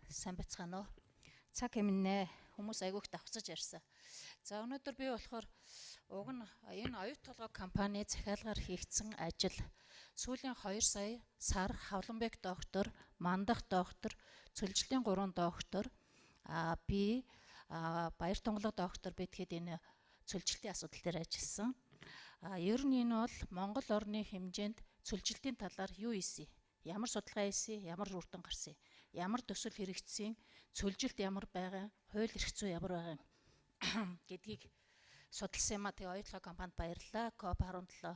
Сайн байцгаана уу? Цаг хэмнэ. Хүмүүс айгүйх давхцаж ярьсан. За, өнөөдөр би болохоор уг нь энэ Оюут толгой компани захиалгаар хийгдсэн ажил сүүлийн 2 сая сар Хавланбек доктор, Мандах доктор, цөлжилтийн 3 доктор, би Баяр тунгалаг доктор бид хэд энэ цөлжилтийн асуудал дээр ажилласан. Ер нь энэ бол Монгол орны хэмжээнд цөлжилтийн талаар юу ийсэн? Ямар судалгаа хийсэн, ямар үр дүн гарсан, ямар төсөл хэрэгжсэн, цөлжилт ямар байгаа, хууль эрх зүй ямар байгаа гэдгийг судалсан юм а. Тэгээ Оюутлогоо компанид баярлалаа. COP17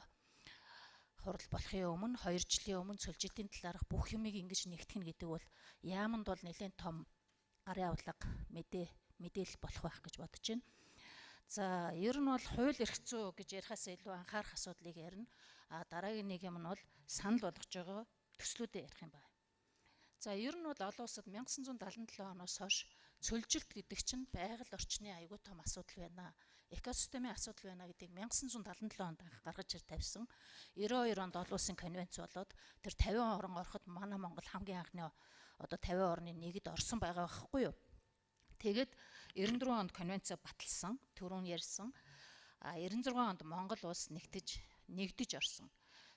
хурал болохын өмнө 2 жилийн өмнө цөлжилтийн талаарх бүх юмыг ингэж нэгтгэнэ гэдэг бол яаманд бол нэлээд том гарын авлага мэдээлэл болох байх гэж бодож байна. За, ер нь бол хууль эрх зүй гэж ярихаас илүү анхаарах асуудлыг ярина. А дараагийн нэг юм нь бол санал болгож байгаа төслүүдээ ярих юм байна. За, ер нь бол олон улсад 1977 оноос хойш цөлжилт гэдэг чинь байгаль орчны аюул том асуудал байна. Экосистемийн асуудал байна гэдгийг 1977 онд анх гаргаж ир тавьсан. 92 онд олон улсын конвенц болоод тэр 50 орн ороход манай Монгол хамгийн анхны одоо 50 орны нэгэд орсон байгаа байхгүй юу? Тэгээд 94 онд конвенцээ баталсан, түрүүн ярьсан. А 96 онд Монгол улс нэгдэж орсон.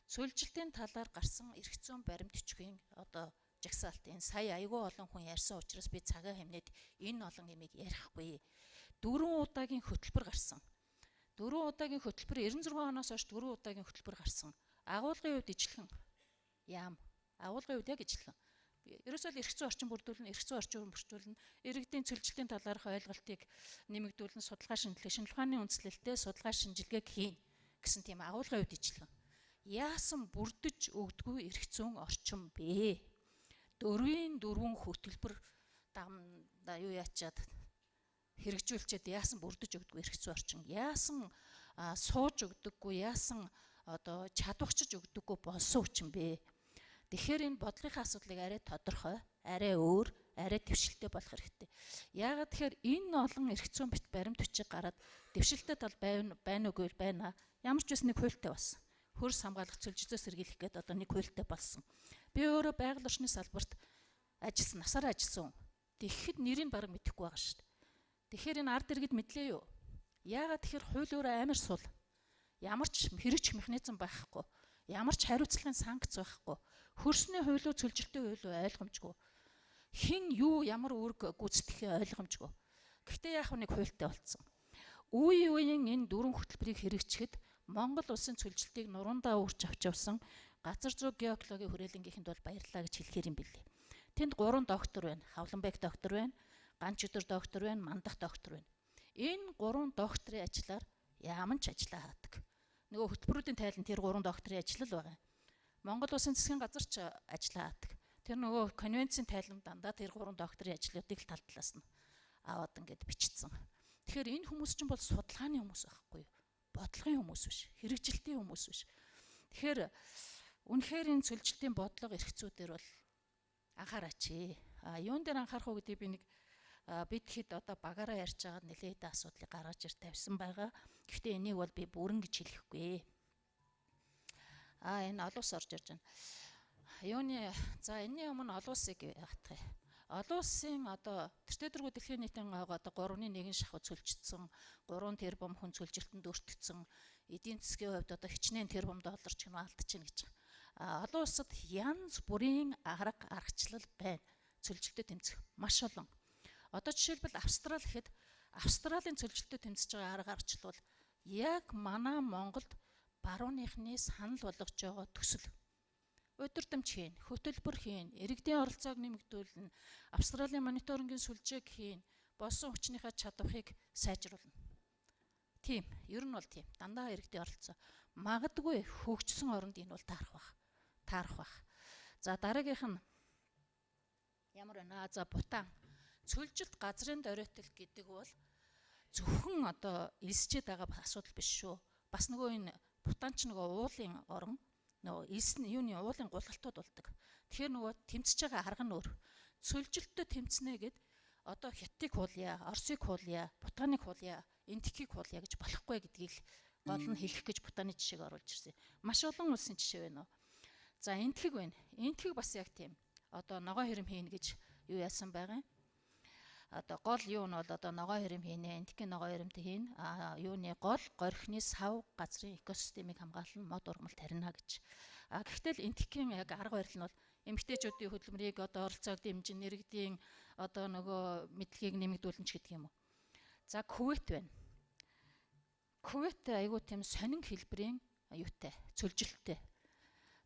Цөлжилтийн талаар гарсан эрх зүйн баримт бичгийн одоо жагсаалт энэ сая айгүй олон хүн ярьсан учраас би цагаа хэмнээд энэ олон юмыг ярихгүй. 4 удаагийн хөтөлбөр гарсан. 4 удаагийн хөтөлбөр 96 оноос хойш 4 удаагийн хөтөлбөр гарсан. Агуулгын хувьд ижилхэн. Яам. Агуулгын хувьд яг ижилхэн. Ерөөсөө л эрх зүйн орчин бүрдүүлнэ, эрх зүйн орчин бүрдүүлнэ, иргэдийн цөлжилтийн талаарх ойлголтыг нэмэгдүүлнэ, судалгаа шинжилгээ, шинжлэх ухааны үндэслэлтэй судалгаа шинжилгээг хийнэ гэсэн тийм агуулгын хувьд ижилхэн. Яасан бүрдэж өгдөггүй эрх зүйн орчин бэ? Дөрвийн дөрвөн хөтөлбөр дам юу яачаад хэрэгжүүлчихэд яасан бүрдэж өгдөггүй эрх зүйн орчин? Яасан сууж өгдөггүй, яасан одоо чадварчиж өгдөггүй болсон хүчин бэ? Тэгэхээр энэ бодлогын асуудлыг арай тодорхой, арай өөр, арай дэвшилтэй болох хэрэгтэй. Яагаад тэгэхээр энэ олон эрх зүйн бит баримт бичиг гараад дэвшилтэй тал байна байна үгүй байна. Ямар ч байсан нэг хуультай болсон. Хөрс хамгаалах, цөлжлөөс сэргийлэх гээд одоо нэг хуультай болсон. Би өөрөө байгаль орчны салбарт ажилласан, насаараа ажилласан. Тэгэхэд нэрийг бараг мэдэхгүй байгаа шүү дээ. Тэгэхээр энэ ард иргэд мэдлээ юу? Яагаад тэгэхээр хууль өөрөө амар сул. Ямар ч хэрэгжих механизм байхгүй. Ямар ч хариуцлагын санкц байхгүй. Хөрсний хууль уу, цөлжилтийн хууль уу ойлгомжгүй. Хэн юу ямар үүрэг гүйцэтгэхээ ойлгомжгүй. Гэхдээ яах вэ, нэг хуультай болцсон. Үе үеийн энэ дөрвөн хөтөлбөрийг хэрэгжихэд Монгол улсын цөлжилтийг нуруундаа үүрч авч явсан газар зүй геологийн хүрээлэнгийнхэнд бол баярлалаа гэж хэлэхээр юм билээ. Тэнд 3 доктор байна. Хавланбек доктор байна, Ганч өдөр доктор байна, Мандах доктор байна. Энэ 3 докторын ажиллаар яаман ч ажиллаа хаадаг. Нөгөө хөтөлбөрүүдийн тайлан тэр 3 докторын ажил л байгаа. Монгол улсын засгийн газар ч ажиллаа хаадаг. Тэр нөгөө конвенцийн тайлан дандаа тэр 3 докторын ажлуудыг л тал талаас нь аваад ингээд бичсэн. Тэгэхээр энэ хүмүүс чинь бол судалгааны хүмүүс байхгүй юу? Бодлогын хүмүүс биш, хэрэгжилтийн хүмүүс биш. Тэгэхээр үнэхээр энэ цөлжилтийн бодлого эрх зүйдэр бол анхаараач. А юун дээр анхаарах уу гэдгийг би нэг бид хэд одоо багаараа ярьж байгаа нэлээд асуудлыг гаргаж ир тавьсан байгаа. Гэхдээ энийг бол би бүрэн гэж хэлэхгүй. А энэ олон улс орж ирж байна. Юуны за энэний өмнө олон улсыг хатгая. Олон улсын одоо тэртээ дэлхийн нийтийн одоо 3.1 шахуу цөлжсөн, 3 тэрбум хүн цөлжилтэнд өртөгдсөн, эдийн засгийн хувьд одоо хичнээн тэрбум доллар ч гэнэ алдчихна гэж. А олон улсад янз бүрийн арга аргачлал байна. Цөлжилтөд тэмцэх маш олон. Одоо жишээлбэл Австрали гэхэд Австралийн цөлжилтөд тэмцэж байгаа арга аргачлал бол яг манай Монголд барууныхны санал болгож байгаа төсөл. Удирдамж хийн, хөтөлбөр хийн, иргэдийн оролцоог нэмэгдүүлнэ, Австралийн мониторингийн сүлжээг хийн, болсон хүчнийхээ чадварыг сайжруулна. Тийм, ер нь бол тийм. Дандаа иргэдийн оролцоо. Магадгүй хөгжсөн оронд энэ бол таарах бах. Таарах бах. За, дараагийнх нь ямар байна? За, Бутан. Цөлжилт газрын доройтол гэдэг бол зөвхөн одоо элсчээд байгаа асуудал биш шүү. Бас нөгөө энэ Бутан ч нөгөө уулын орон, нөгөө элсэн юуны уулын гулгалтууд болдог. Тэгэхээр нөгөө тэмцэж байгаа арга нь өөр. Цөлжилтөд тэмцнэ гэд одоо Хятадыг хуулъя, Оросыг хуулъя, Бутаныг хуулъя, Энтхийг хуулъя гэж болохгүй гэдгийг л гол нь хэлэх гэж Бутаны жишээг оруулж ирсэн. Маш олон улсын жишээ байна уу. За, Энтхэг байна. Энтхэг бас яг тийм. Одоо ногоон хэрэм хийнэ гэж юу яасан байгаа юм. Одоо гол юу нь бол одоо ногоон хэрэм хийнэ, энтхийн ногоон хэремтэй хийнэ. А юуны гол горхины сав газрын экосистемийг хамгаална, мод ургамал тарина гэж. А гэхдээ л энтхийн яг арга барил нь бол эмэгтэйчүүдийн хөдөлмөрийг одоо оролцоог дэмжин, иргэдийн одоо нөгөө мэдлэгийг нэмэгдүүлнэ ч гэдэг юм уу. За Кувейт байна. Кувейт айгуу тийм сонин хэлбэрийн юутай, цөлжилттэй.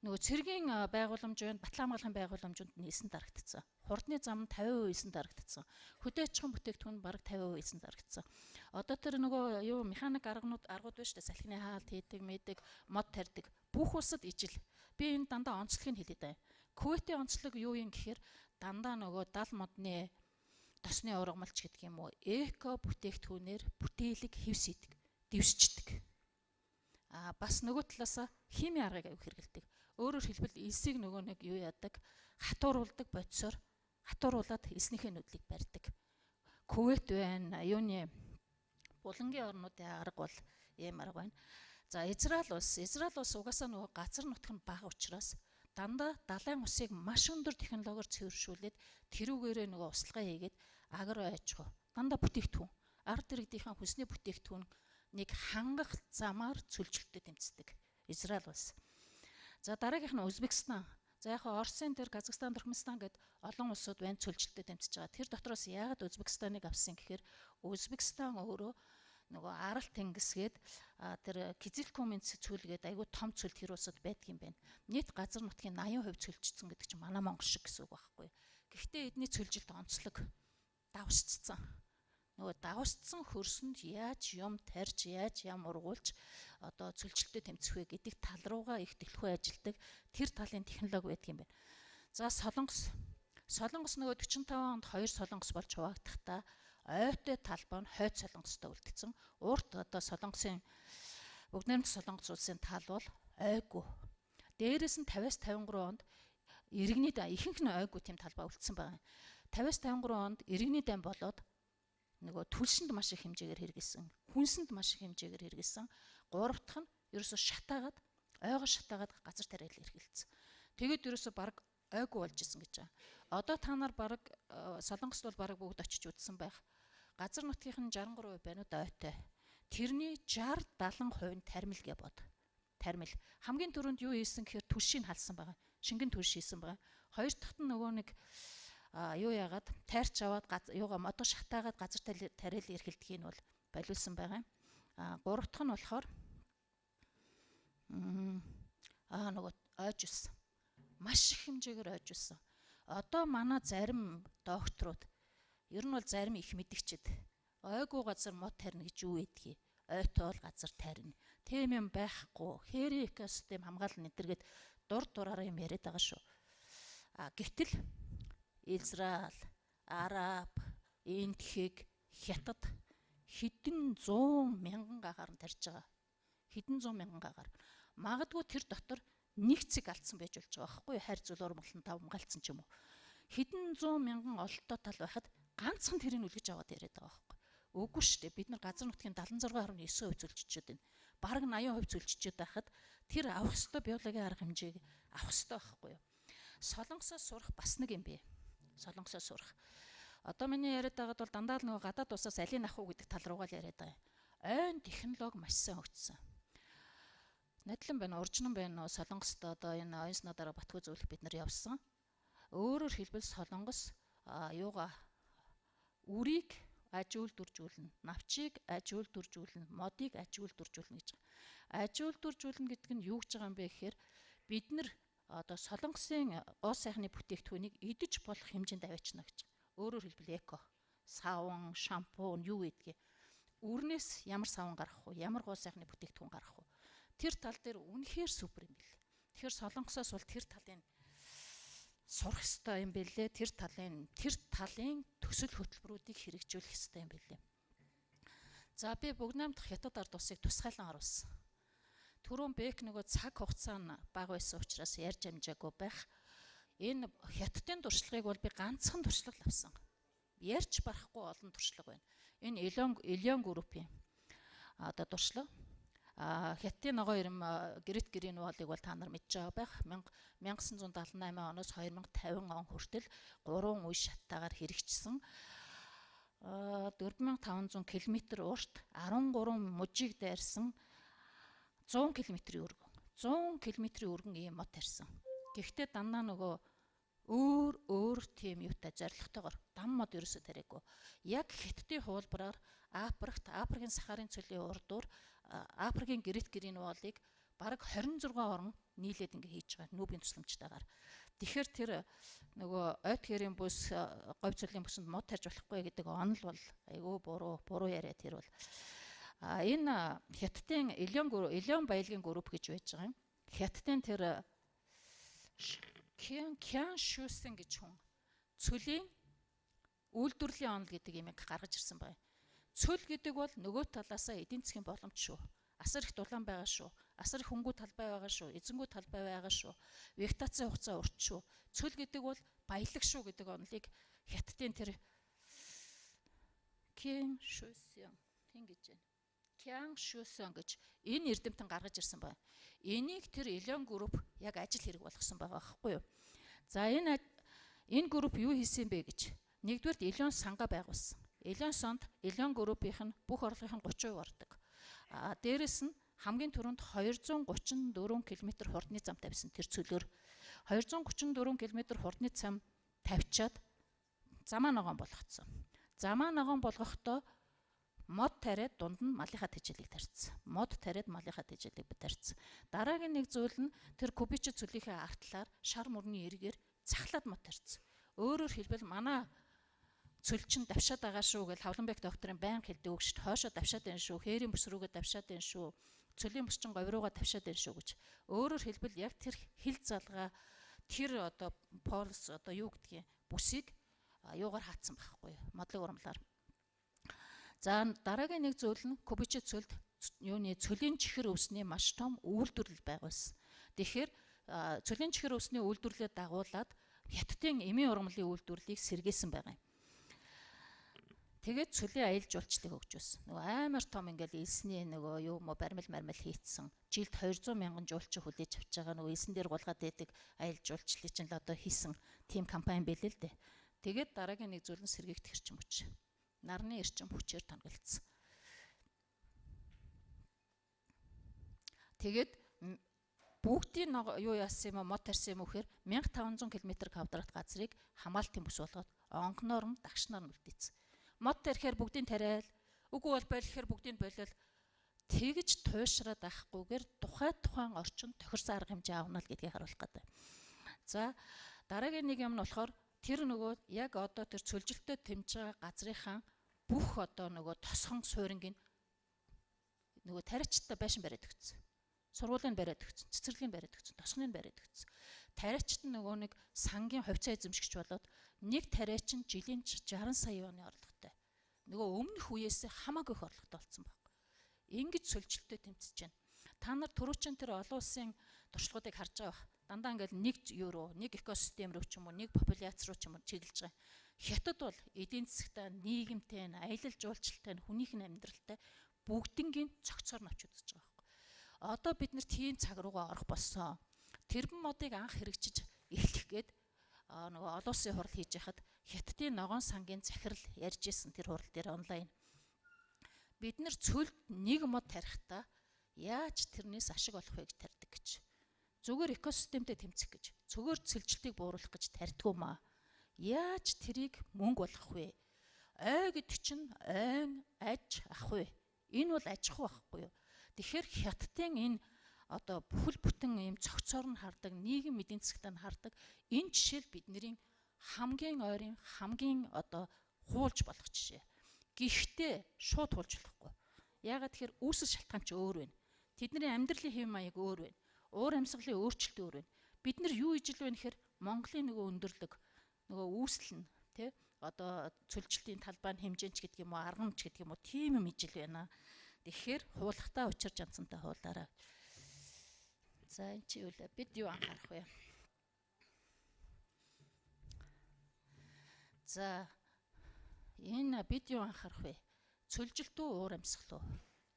Нөгөө цэргийн байгууламж байна, батлан хамгаалахын байгууламжууд нь элсэн дарагдсан. Хурдны зам нь 50% элсэн дарагдсан. Хөдөө аж ахуйн бүтээгдэхүүн бараг 50% элсэн дарагдсан. Одоо тэр нөгөө юу механик аргууд байна шүү дээ. Салхины хаалт хийдэг, мэдэг, мод тарьдаг. Бүх улсад ижил. Би энэ дандаа онцлогийг хэлээд байна. Кувейтийн онцлог юу юм гэхээр дандаа нөгөө дал модны тосны ургамалч гэдэг юм уу, эко бүтээгдэхүүнээр бүтээлэг хэвсийдэг, дэвсчдэг. А бас нөгөө талаасаа химийн аргыг аяг хэрэгэлдэг. Өөрөөр хэлбэл элсийг нөгөө нэг юу яадаг, хатууруулдаг бодисоор хатууруулад элснийхээ нүдлийг барьдаг. Кувейт байна, юуны булангийн орнуудын арга бол ийм арга байна. За Израиль улс угаасаа нөгөө газар нутг нь бага учраас дандаа далайн усыг маш өндөр технологиор цэвэршүүлээд тэрүүгээрээ нөгөө услага хийгээд агро аж ахуй дандаа бүтээгдэхүүн ард иргэдийнхээ хүсний бүтээгдэхүүнийг хангах замаар цөлжилтөд тэмцдэг Израиль улс. За дараагийнх нь Узбекистан. За яг Оросын тэр Казахстан, Туркменистан гэд олон улсууд байна цөлжилтөд тэмцэж байгаа. Тэр дотроос яагаад Узбекистаныг авсан гэхээр Узбекистан өөрөө нөгөө Арал тэнгисгээд тэр Кизилкумын цүлгээд айгүй том цөл тэр улсад байдаг юм байна. Нийт газар нутгийн 80% цөлжсөн гэдэг чинь манай Монгол шиг гэсэн үг байхгүй. Гэхдээ эдний цөлжилт онцлог давсцсан. Нөгөө давсцсан хөрсөнд яаж юм тарьж, яаж ям ургуулж одоо цөлжилтөд тэмцэх вэ гэдэг тал руугаа их төлхөө ажилдаг тэр талын технологи байдаг юм байна. За Солонгос. Солонгос нөгөө 45 онд 2 Солонгос болж хуваагдахтаа ойтой талбай нь хойд Солонгостой үлдсэн. Урт одоо Солонгосын бүгд найрамдах Солонгос улсын тал бол ойгүй. Дээрээс нь 50-аас 53 онд иргэний дан ихэнх нь ойгүй тийм талбай үлдсэн байгаа юм. 50-аас 53 онд иргэний дан болоод нөгөө түлшинд маш их хэмжээгээр хэрэгэлсэн. Хүнсэнд маш их хэмжээгээр хэрэгэлсэн. Гурав дахь нь ерөөсө шатаагаад ойгоо шатаагаад газар тариал эргэлцсэн. Тэгээд ерөөсө баг ойгүй болж исэн гэж байгаа. Одоо та нар баг Солонгост бол баг бүгд очиж үзсэн байх. Газар нутгийнх нь 63% байна уу да ойтой. Тэрний 60 70% нь тармил гэ бод. Тармил. Хамгийн түрүүнд юу хийсэн гэхээр түлшийг халсан байгаа. Шингэн түлш хийсэн байгаа. Хоёр дахьт нь нөгөө нэг юу яагаад тайрч аваад юугаа модоо шатаагаад газар тариал эрхэлдгийг нь бол болиулсан байгаа юм. Гурав дахь нь болохоор нөгөө ойж өссөн. Маш их хэмжээгээр ойж өссөн. Одоо манай зарим докторууд ер нь бол зарим их мэдгчэд ойгүй газар мод тарина гэж юу байдгийг. Ойтой бол газар тарина. Тийм юм байхгүй. Хээрийн экосистем хамгаалал нэдэргээд дур дураараа юм яриад байгаа шүү. А гэтэл Израиль, Араб, Энтхэг, Хятад хэдэн зуун мянган гагаар нь тарж байгаа. Хэдэн зуун мянган гагаар. Магадгүй тэр дотор нэг цэг алдсан байж болж байгаа байхгүй юу? Хайр зүйл урмгалан давмгаалцсан ч юм уу. Хэдэн зуун мянган ололттой тал байхад ганцхан тэрийг үлгэж аваад яриад байгаа байхгүй. Үгүй шүү дээ. Бид нар газар нутгийн 76.9% цөлжчихэд байна. Бараг 80% цөлжчихэд байхад тэр авах ёстой биологийн арга хэмжээг авах ёстой байхгүй юу? Солонгосоос сурах бас нэг юм бий. Солонгосоос сурах. Одоо миний яриад байгаад бол дандаа л нөгөө гадаад улсаас алийг авах уу гэдэг тал руугаа л яриад байгаа юм. Ойн технологи маш сайн хөгжсөн. Нодлон байна, уржнан байна уу? Солонгост одоо энэ оюунсноо дараа Батгүй зөвлөх бид нар явсан. Өөрөөр хэлбэл Солонгос юугаа үрийг аж үйлдвэржүүлнэ, навчийг аж үйлдвэржүүлнэ, модыг аж үйлдвэржүүлнэ гэж байгаа. Аж үйлдвэржүүлнэ гэдэг нь юу гэж байгаа юм бэ гэхээр бид нар одоо Солонгосын гоо сайхны бүтээгдэхүүнийг идэж болох хэмжээнд аваачна гэж. Өөрөөр хэлбэл эко, савн, шампунь юу гэдгийг үрнээс ямар савн гаргах вэ? Ямар гоо сайхны бүтээгдэхүүн гаргах вэ? Тэр тал дээр үнэхээр супер юм бэл. Тэгэхээр Солонгосоос бол тэр талын сурах ёстой юм бэлээ. Тэр талын төсөл хөтөлбөрүүдийг хэрэгжүүлэх ёстой юм бэлээ. За би бүгд наймдах Хятад ард улсыг тусгайлан оруулсан. Түрүүн Бек нөгөө цаг хугацаа нь бага байсан учраас ярьж амжаагүй байх. Энэ Хятадын туршлагыг бол би ганцхан туршлага авсан. Ярьж барахгүй олон туршлага байна. Энэ Элион группийн одоо туршлага. Хятадын ногоо ирэм Great Green Wall-ыг бол та нар мэдж байгаа байх. 1978 оноос 2050 он хүртэл 3 үе шаттайгаар хэрэгжсэн. 4500 км урт 13 мужийг дайрсан 100 км-ийн өргөн. 100 км-ийн өргөн ийм мод тарьсан. Гэхдээ дандаа нөгөө өөр өөр тийм юутай зорилготойгоор дам мод ерөөсөө тариагүй. Яг Хятадын хуулбараар Африкт, Африкийн Сахарын цөлийн урдуур Африкийн Great Green Wall-ыг бараг 26 орн нийлээд ингээ хийж байгаа нүүбийн тусламжтайгаар. Тэгэхээр тэр нөгөө ойт хэрийн бүс, говь цөлийн бүсэнд мод тарьж болохгүй гэдэг онол бол айгүй буруу, буруу яриа тэр бол. А энэ Хятадын Элион баялагын групп гэж байж байгаа юм. Хятадын тэр Кян Шүсэн гэж хүн цөлийн үйлдвэрлэлийн онол гэдэг юм гаргаж ирсэн байна. Цөл гэдэг бол нөгөө талаасаа эдийн засгийн боломж шүү. Асар их дулаан байгаа шүү. Асар их хөнгүү талбай байгаа шүү. Эзэнгүү талбай байгаа шүү. Вегетацийн хугацаа урт шүү. Цөл гэдэг бол баялаг шүү гэдэг онолыг Хятадын тэр Кян Шүсэн хин гэж байна. Кян Шүсэн гэж энэ эрдэмтэн гаргаж ирсэн байна. Энийг тэр Элион групп яг ажил хэрэг болгосон байгаа байхгүй юу? За энэ групп юу хийсэн бэ гэж. Нэгдүгээрт Элион сангаа байгуулсан. Элион сонд Элион группийнх нь бүх орлогын 30% ордог. А дээрэс нь хамгийн түрүүнд 234 км хурдны зам тавьсан тэр цөлөөр. 234 км хурдны зам тавьчаад замаа ногоон болгоцсон. Замаа ногоон болгохдоо мод тариад дунд нь малынхаа тэжээлийг тарьсан. Мод тариад малынхаа тэжээлийг тарьсан. Дараагийн нэг зүйл нь тэр кубич цөлийнхээ артлаар шар мөрний эргээр цахлаад мод тарьсан. Өөрөөр хэлбэл манай цөл чин давшаад байгаа шүү гэж Хавланбек докторын байнга хэлдэг үг шүү дээ. Хойшоо давшаад байна шүү, хээрийн бүс рүүгээ давшаад байна шүү, цөлийн бүс чин говь руугаа давшаад байна шүү гэж. Өөрөөр хэлбэл яг тэр хил залгаа тэр одоо полис одоо юу гэдгийг бүсийг юугаар хаацсан байхгүй юу? Модлог урмлаар. За дараагийн нэг зүйл нь кубич цөлд юуны цөлийн чихэр өвсний маш том үйлдвэрлэл байгуулсан. Тэгэхээр цөлийн чихэр өвсний үйлдвэрлэлээ дагуулад Хятадын эмийн ургамлын үйлдвэрлэлийг сэргээсэн байгаа юм. Тэгээд цөлийн аялал жуулчлалыг хөгжүүлсэн. Нөгөө амар том ингээл элсний нөгөө юу мо бармил мармил хийцсэн. Жилд 200 мянган жуулчин хүлээж авч байгаа нөгөө элсэн дээр гулгаад байдаг аялал жуулчлалыг чинь л одоо хийсэн тийм компани байлээ л дээ. Тэгээд дараагийн нэг зүйл нь сэргээгдэх эрчим хүч. Нарны эрчим хүчээр тонголцсон. Тэгээд бүгдийн юу яасан юм уу мод тарьсан юм уу гэхээр 1500 км квадрат газрыг хамаалтын бүс болгоод онгоноор нь дагшнаар нь үлдээсэн. Мод тарихаар бүгдийг тариал, үгүй бол болихоор бүгдийг болиол тэгж туйшраад авахгүйгээр тухай тухайн орчин тохирсон арга хэмжээ авна л гэдгийг харуулах гэдэг. За дараагийн нэг юм нь болохоор тэр нөгөө яг одоо тэр цөлжилтөд тэмж байгаа газрынхаа бүх одоо нөгөө тосхон суурингийн нөгөө тариачтай байшин бариад өгсөн. Сургуулийн бариад өгсөн, цэцэрлэгийн бариад өгсөн, тосгоныг бариад өгсөн. Тариачт нь нөгөө нэг сангийн хувьцаа эзэмшигч болоод нэг тариач нь жилийн 60 сая юаны орлоготой. Нөгөө өмнөх үеэс хамаагүй их орлоготой болсон байхгүй. Ингэж сөлжилтөй тэмцэж байна. Та нар түрүүчин тэр олон улсын туршлагуудыг харж байгаа бах. Дандаа ингээл нэг юу руу, нэг экосистем рүү ч юм уу, нэг популяц руу ч юм уу чиглэж байгаа. Хятад бол эдийн засгтаа, нийгэмтэй, аялал жуулчлалтай, хүнийх нь амьдралтай бүгднгийн цогцоор нь авч үзэж байгаа байхгүй. Одоо бид нэр тийм цаг руугаа орох болсон. Тэрбум модыг анх хэрэгжиж эхлэх гээд нөгөө олон улсын хурал хийж яхад Хятадын ногоон сангийн захирал ярьж исэн тэр хурал дээр онлайн. Бид нэр цөлд нэг мод тарихдаа яаж тэрнээс ашиг олох вэ гэж тарьдаг гэж. Зүгээр экосистемтэй тэмцэх гэж, зүгээр цөлжилтийг бууруулах гэж тарьдгүй маа. Яаж тэрийг мөнгө болгох вэ? Ой гэдэг чинь ойн аж ах вэ? Энэ бол аж ахуй байхгүй юу? Тэгэхээр Хятадын энэ одоо бүхэл бүтэн ийм цогцоор нь хардаг, нийгэм эдийн засгтаа нь хардаг энэ жишээл бидний хамгийн ойрын хамгийн одоо хуулж болох жишээ. Гэхдээ шууд хуулж болохгүй. Яагаад тэгэхээр үүсэл шалтгаан ч өөр байна. Тэдний амьдралын хэв маяг өөр байна. Уур амьсгалын өөрчлөлт өөр байна. Бид нар юу ижил вэ гэхээр Монголын нөгөө өндөрлөг, нөгөө үүсэл нь тий одоо цөлжилтийн талбай нь хэмжээч гэдэг юм уу, аргамж гэдэг юм уу, тийм юм ижил байна. Тэгэхээр хуулахтаа учир жанцантай хуулаарай. За энэ чи юу лээ? Бид юу анхаарах вэ? За энэ бид юу анхаарах вэ? Цөлжилт үү, уур амьсгал уу?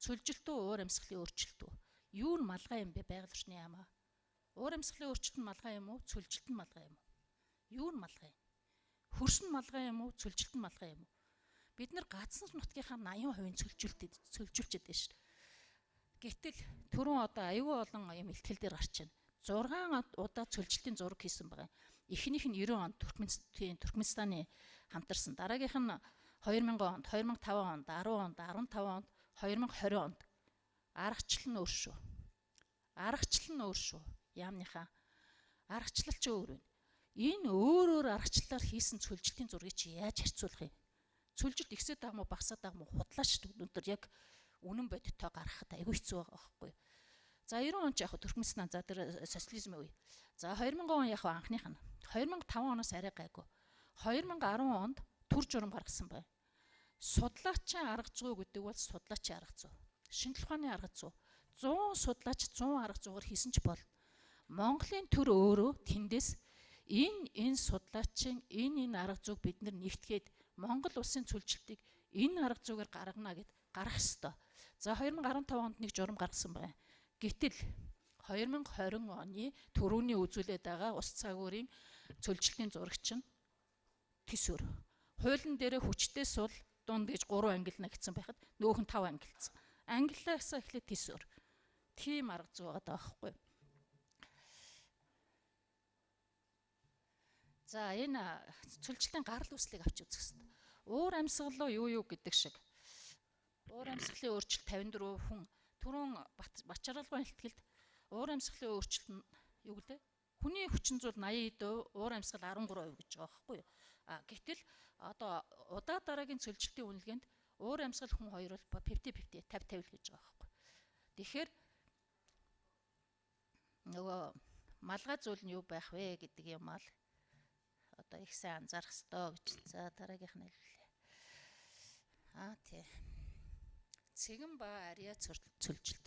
Цөлжилт үү, уур амьсгалын өөрчлөлт үү? Юу нь малгай юм бэ байгаль орчны яамаа? Уур амьсгалын өөрчлөлт нь малгай юм уу? Цөлжилт нь малгай юм уу? Юу нь малгай юм? Хөрс нь малгай юм уу? Цөлжилт нь малгай юм уу? Бид нар газар нутгийнхаа 80% цөлжүүлчихэд байна шүү дээ. Гэтэл түрүүн одоо аюул олон юм ихтгэл дээр гарч байна. 6 удаа цөлжилтийн зураг хийсэн байгаа. Эхнийх нь 90 онд Туркменистаны хамтарсан. Дараагийнх нь 2000 онд, 2005 онд, 10 онд, 15 онд, 2020 онд. Аргачлал нь өөр шүү. Аргачлал нь өөр шүү. Яамныхаа аргачлал ч өөр байна. Энэ өөр өөр аргачлалаар хийсэн цөлжилтийн зургийг чи яаж харьцуулах юм? Цөлжилт ихсээд байгаа мó багасаад байгаа мó худлаа шүү дээ. Өнөөдөр яг үнэн бодиттой гаргахад айгүй хэцүү байгаа байхгүй юу? За 90 он ч яг Туркменистан за тэр социализмын үе. За 2000 он яг анхных нь. 2005 оноос арай гайгүй. 2010 онд төр журам гаргасан байна. Судлаачийн арга зүй гэдэг бол судлаачийн арга зүй. Шинжлэх ухааны арга зүй. 100 судлаач 100 арга зүйгээр хийсэн ч болно. Монголын төр өөрөө тэндээс энэ судлаачийн энэ арга зүйг бид нар нэгтгээд Монгол улсын цөлжилтийг энэ арга зүйгээр гаргана гэд гаргах ёстой. За 2015 онд нэг журам гаргасан байна. Гэтэл 2020 оны түрүүний үзүүлээд байгаа ус цагуурын цөлжилтийн зурагч нь төсвөр. Хуулийн дээрээ хүчтэй сул дунд гэж 3 ангилна гэсэн байхад нөөх нь 5 ангилцсан. Ангиллаасаа эхлээд төсвөр. Тийм арга зүй байгаа байхгүй. За энэ цөлжилтийн гарал үүслийг авч үзэх хэрэгтэй. Уур амьсгал руу юу гэдэг шиг. Уур амьсгалын өөрчлөлт 54 хүн түрүүн Бачаргалгын ихтгэлд уур амьсгалын өөрчлөлт нь юу гэлээ? Хүний хүчин зүйл 80%, уур амьсгал 13% гэж байгаа байхгүй юу? А гэтэл одоо удаа дараагийн цөлжилтийн үнэлгээнд уур амьсгал хүн хоёр бол 50-50, 50-50 л гэж байгаа байхгүй. Тэгэхээр нөгөө малгай зүйл нь юу байх вэ гэдэг юм аа л одоо их сайн анзаарах ёстой гэж. За дараагийнх нь хэллээ. Аа тий. Цэгэн ба ариа цөлжилт.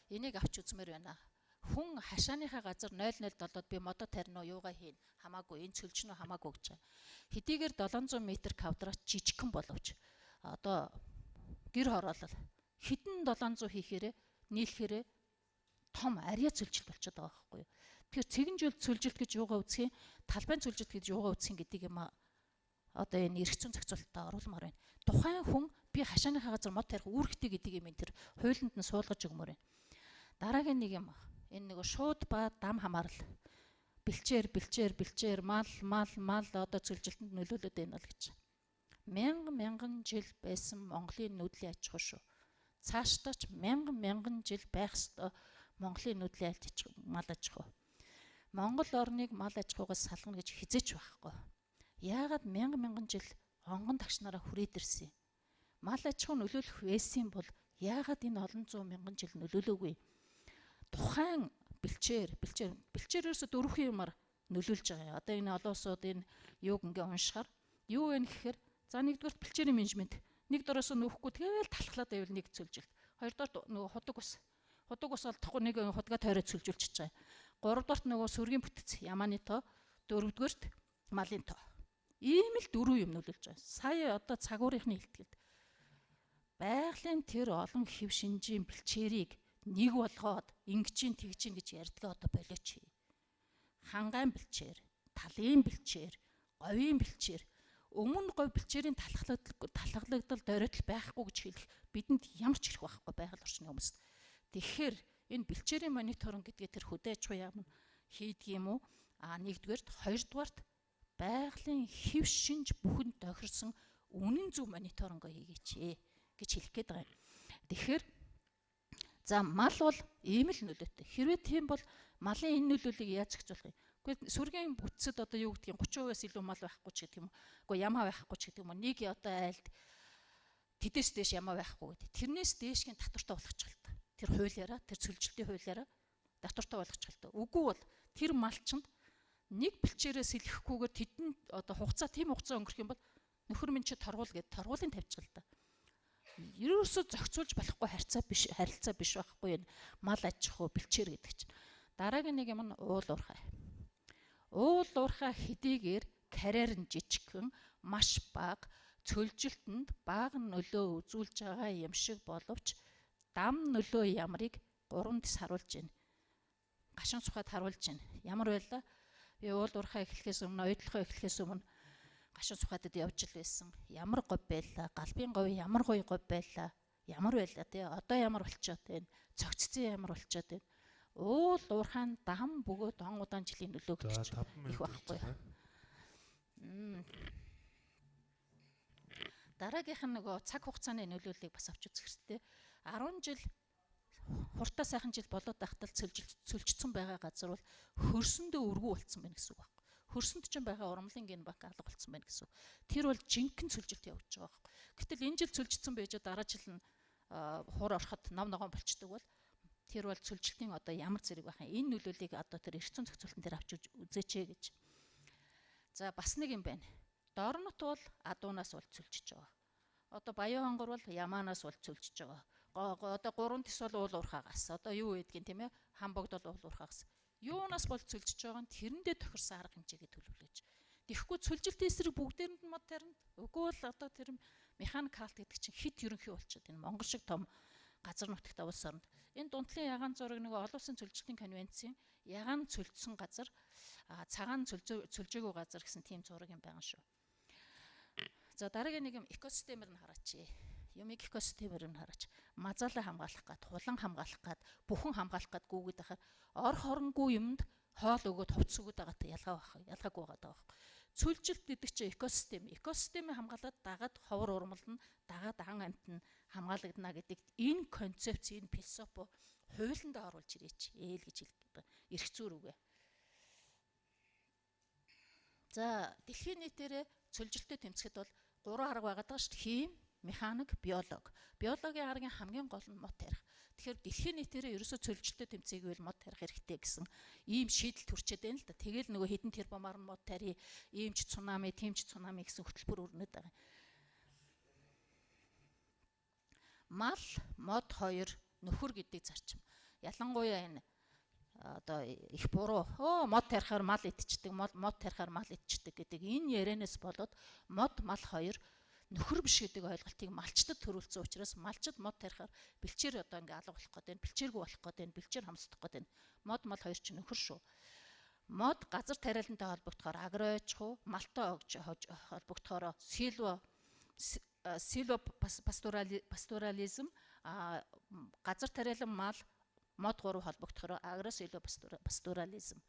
Энийг авч үзмээр байна. Хүн хашааныхаа газар 0.07-д би модо тарина уу юугаа хийн хамаагүй энэ цөлжнө үү хамаагүй гэж байгаа. Хэдийгээр 700 м квадрат жижигхэн боловч одоо гэр хороолол хэдэн 700 хийхээрээ нийлэхээрээ том ариа цөлжилт болчиход байгаа байхгүй юу. Тэгэхээр цэгэн жил цөлжилт гэж юугаа үзэх юм, талбайн цөлжилт гэж юугаа үзэх юм гэдэг юм одоо энэ эрх зүйн зохицуулалтаа оруулмаар байна. Тухайн хүн би хашааныхаа газар мод тарих үүрэгтэй гэдэг юм энэ тэр хуулинд нь суулгаж өгмөр байна. Дараагийн нэг юм энэ нөгөө шууд ба дам хамаарал бэлчээр бэлчээр бэлчээр мал мал мал одоо цөлжилтэнд нөлөөлөд байна л гэж. Мянган мянган жил байсан Монголын нүүдлийн аж ахуй шүү. Цаашдаа ч мянган мянган жил байх ёстой Монголын нүүдлийн мал аж ахуй. Монгол орныг мал аж ахуйгаас салгана гэж хизээч байхгүй. Яагаад мянган мянган жил онгон тагшнараа хүрээд ирсэн юм? Мал аж ахуй нөлөөлөх байсан бол яагаад энэ олон зуун мянган жил нөлөөлөөгүй? Тухайн бэлчээр бэлчээр бэлчээр ерөөсө дөрвөн юмар нөлөөлж байгаа юм. Одоо энэ олон улсууд энэ юуг ингээ уншихаар юу вэ гэхээр за нэгдүгээрт бэлчээрийн менежмент нэг дороосоо нөөхгүй тэгэл талхлаад байвал нэг цөлжилт. Хоёрдугаарт нөгөө худаг ус. Худаг ус олдохгүй нэг худгаа тойроо цөлжүүлчихэж байгаа юм. Гуравдугаарт нөгөө сүргийн бүтэц ямааны тоо, дөрөвдүгээрт малын тоо. Ийм л дөрвөн юм нөлөөлж байгаа. Сая одоо цагуурынхны илтгэлд байгалийн тэр олон хэв шинжийн бэлчээрийг нэг болгоод ингэчин тэгчин гэж ярьдгаа одоо болооч. Хангаан бэлчээр, талын бэлчээр, говийн бэлчээр өмнө говь бэлчээрийн талхлагдал доройтол байхгүй гэж хэлэх бидэнд ямар ч хэрэг байхгүй байгаль орчны хүмүүст. Тэгэхээр энэ бэлчээрийн мониторинг гэдгээ тэр хөдөө аж ахуйн яам хийдэг юм уу? А нэгдүгээрт, хоёрдугаарт байгалийн хэв шинж бүхэнд тохирсон үнэн зөв мониторинго хийгээч гэж хэлэх гээд байгаа юм. Тэгэхээр за мал бол ийм л нөлөөтэй. Хэрвээ тийм бол малын энэ нөлөөллийг яаж зохицуулах юм? Гэхдээ сүргийн бүтцэд одоо юу гэдгийг 30%-аас илүү мал байхгүй ч гэдэг юм уу. Үгүй ямаа байхгүй ч гэдэг юм уу. Нэг одоо айлд тэдээс дээш ямаа байхгүй гэдэг. Тэрнээс дээшгийн татвартай болгочих л та. Тэр хуулиараа, тэр цөлжилтийн хуулиараа татвартай болгочих л та. Үгүй бол тэр малчинд нэг бэлчээрээ сэлэхгүйгээр тэдэн одоо хугацаа тийм хугацаа өнгөрөх юм бол нөхөр минь чи торгуул гэд торгуулийн тавьчих л та. Ерөөсөө зохицуулж болохгүй харилцаа биш байхгүй энэ мал аж ахуй бэлчээр гэдэг чинь. Дараагийн нэг юм нь уул уурхай. Уул уурхай хэдийгээр карьер нь жижигхэн, маш бага, цөлжилтэнд бага нөлөө үзүүлж байгаа юм шиг боловч Дам нөлөө ямрыг 3 дэс харуулж байна. Гашуун сухад харуулж байна. Ямар байлаа? Би уул уурхай эхлэхээс өмнө, оюутлохоо эхлэхээс өмнө гашуун сухадад явж л байсан. Ямар говь байлаа? Галбын говь ямар гоё говь байлаа? Ямар байлаа тий? Одоо ямар болчоод байна? Цогццсон ямар болчоод байна? Уул уурхайн дам бөгөөд он удаан жилийн нөлөө За гэдэг чинь 5 их минут байхгүй. үлдсэн. Дараагийнх нь нөгөө цаг хугацааны нөлөөллийг бас авч үзэх хэрэгтэй. 10 жил хуртаа сайхан жил болоод байхдаа цөлжсөн байгаа газар бол хөрсөндөө өргүү болцсон байна гэсэн үг байхгүй. Хөрсөнд чинь байгаа урмлын ген банк алга болцсон байна гэсэн үг. Тэр бол жинхэнэ цөлжилт явагдаж байгаа байхгүй. Гэтэл энэ жил цөлжсөн байж дараа жил нь хур ороход ном ногоон болчдөг бол тэр бол цөлжилтийн одоо ямар зэрэг байх юм. Энэ нөлөөллийг одоо тэр эрх зүйн зохицуултан дээр авч үзээч гэж. За бас нэг юм байна. Дорнот бол адуунаас бол цөлжиж байгаа. Одоо Баян хонгор бол ямаанаас бол цөлжиж байгаа. Одоо гурван тис бол уул уурхаагаас. Одоо юу гэдгийг тийм хамбогд бол уул уурхаагаас. Юунаас бол цөлжиж байгаа нь тэрэндээ тохирсон арга хэмжээгээ төлөвлөж. Тэгэхгүй цөлжилтийн эсрэг бүгдээрэнд нь мод тарина. Үгүй бол одоо тэр механик хаалт гэдэг чинь хит ерөнхий болчиход энэ Монгол шиг том газар нутагт улс оронд. Энэ дунтлын ягаан зураг нөгөө олон улсын цөлжилтийн конвенцийн ягаан цөлдсөн газар, цагаан цөлжөөгүй газар гэсэн тийм зураг юм байгаа шүү. За дараагийн нэг юм экосистемээр нь хараач. Юмыг экосистемээр нь хараач. Мазаалаа хамгаалах гад, хулан хамгаалах гад, бүхэн хамгаалах гад гүгээд байхаар ор хоронгүй юмд хоол өгөөд хувцс өгөөд байгаатай ялгаа байх, ялгаагүй байгаа даа байхгүй. Цөлжилт гэдэг чинь экосистем. Экосистемийг хамгаалаад дагаад ховор урмал нь, дагаад ан амт нь хамгаалагдана гэдэг энэ концепц, энэ философи хуулиндаа оруулж ирээч. Ээл гэж хэлдэг. Эрх зүйр үгэ. За дэлхийн нийтээрээ цөлжилтөд тэмцэхэд бол гурван арга байгаад байгаа шүү дээ. Хим, механик, биологи. Биологийн аргын хамгийн гол нь мод тарих. Тэгэхээр дэлхийн нийтээрээ ерөөсөө цөлжилтөд тэмцээгүй бол мод тарих хэрэгтэй гэсэн ийм шийдэл төрчөөд байна л да. Тэгэл нөгөө хэдэн тэрбумаар нь мод тарий, ийм ч цунами, тийм ч цунами гэсэн хөтөлбөр өрнөд байгаа юм. Мал, мод хоёр нөхөр гэдэг зарчим. Ялангуяа энэ одоо их буруу. Мод тарихаар мал идчихдэг, мод тарихаар мал идчихдэг гэдэг энэ ярианаас болоод мод мал хоёр нөхөр биш гэдэг ойлголтыг малчдад төрүүлсэн учраас малчд мод тарихаар бэлчээр одоо ингээ алга болох гээд байна, бэлчээргүй болох гээд байна, бэлчээр хамсдах гээд байна. Мод мал хоёр чинь нөхөр шүү. Мод газар тариалантай холбогдохоор агро аж ахуй, малтай холбогдохоор силво пасторализм, газар тариалан мал мод гурав холбогдохоор агросило пасторализм.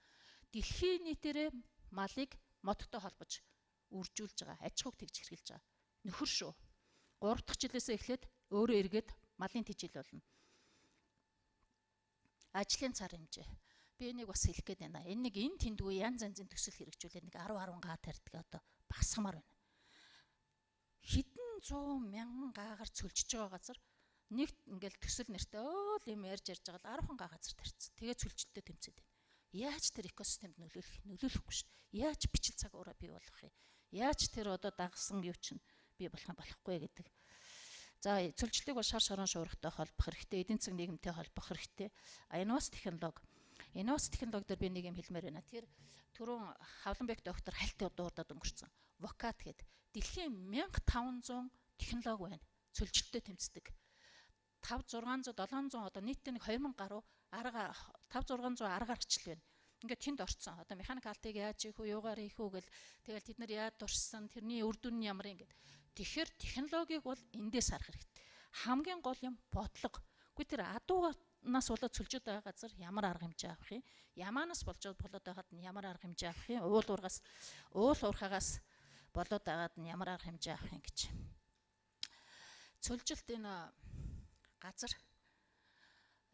Дэлхийн нийтээрээ малыг модтой холбож үржүүлж байгаа, аж ахуйг тэгж хэрэглэж байгаа. Нөхөр шүү. 3 дахь жилээсээ эхлээд өөрөө эргээд малын тэжээл болно. Ажлын цар хэмжээ. Би энийг бас хэлэх гээд байна. Энэ нэг энэ тэндгүй янз янзын төсөл хэрэгжүүлээ нэг 10 10 га тарьдаг одоо багасгамаар байна. Хэдэн зуун мянган гаагаар цөлжиж байгаа газар нэг ингээл төсөл нэртэй оол юм ярьж байгаа л 10 га газар тарьсан. Тэгээ цөлжилтөд тэмцээд байна. Яаж тэр экосистемд нөлөөлөхгүй шүү. Яаж бичил цаг уураа бий болгох юм? Яаж тэр одоо дагсан юу чинь бий болох юм болохгүй гэдэг. За цөлжилтийг бол шар шорон шуургатай холбох хэрэгтэй, эдийн засаг нийгэмтэй холбох хэрэгтэй. Инновац технологи. Инновац технологи дээр би нэг юм хэлмээр байна. Тэр түрүүн Хавланбек доктор хальт дуудаад өнгөрцөн. Вокат гэдэг дэлхийн 1500 технологи байна. Цөлжилтөд тэмцдэг. 5 600 700 одоо нийтдээ нэг 2000 гаруй арга 5 600 арга аргачлал байна. Ингээд тэнд орцсон. Одоо механик алтыг яаж хийх үү, юугаар хийх үү гэл тэгэл тэд нар яаж дурссан, тэрний үр дүн нь ямар юм гэд. Тэгэхээр технологиг бол эндээс харах хэрэгтэй. Хамгийн гол юм бодлого. Үгүй тэр адуугаас болоод цөлжөөд байгаа газар ямар арга хэмжээ авах юм? Ямаанаас болж болоод байгаад нь ямар арга хэмжээ авах юм? Уул уургаас уул уурхаагаас болоод байгаад нь ямар арга хэмжээ авах юм гэж. Цөлжилт энэ газар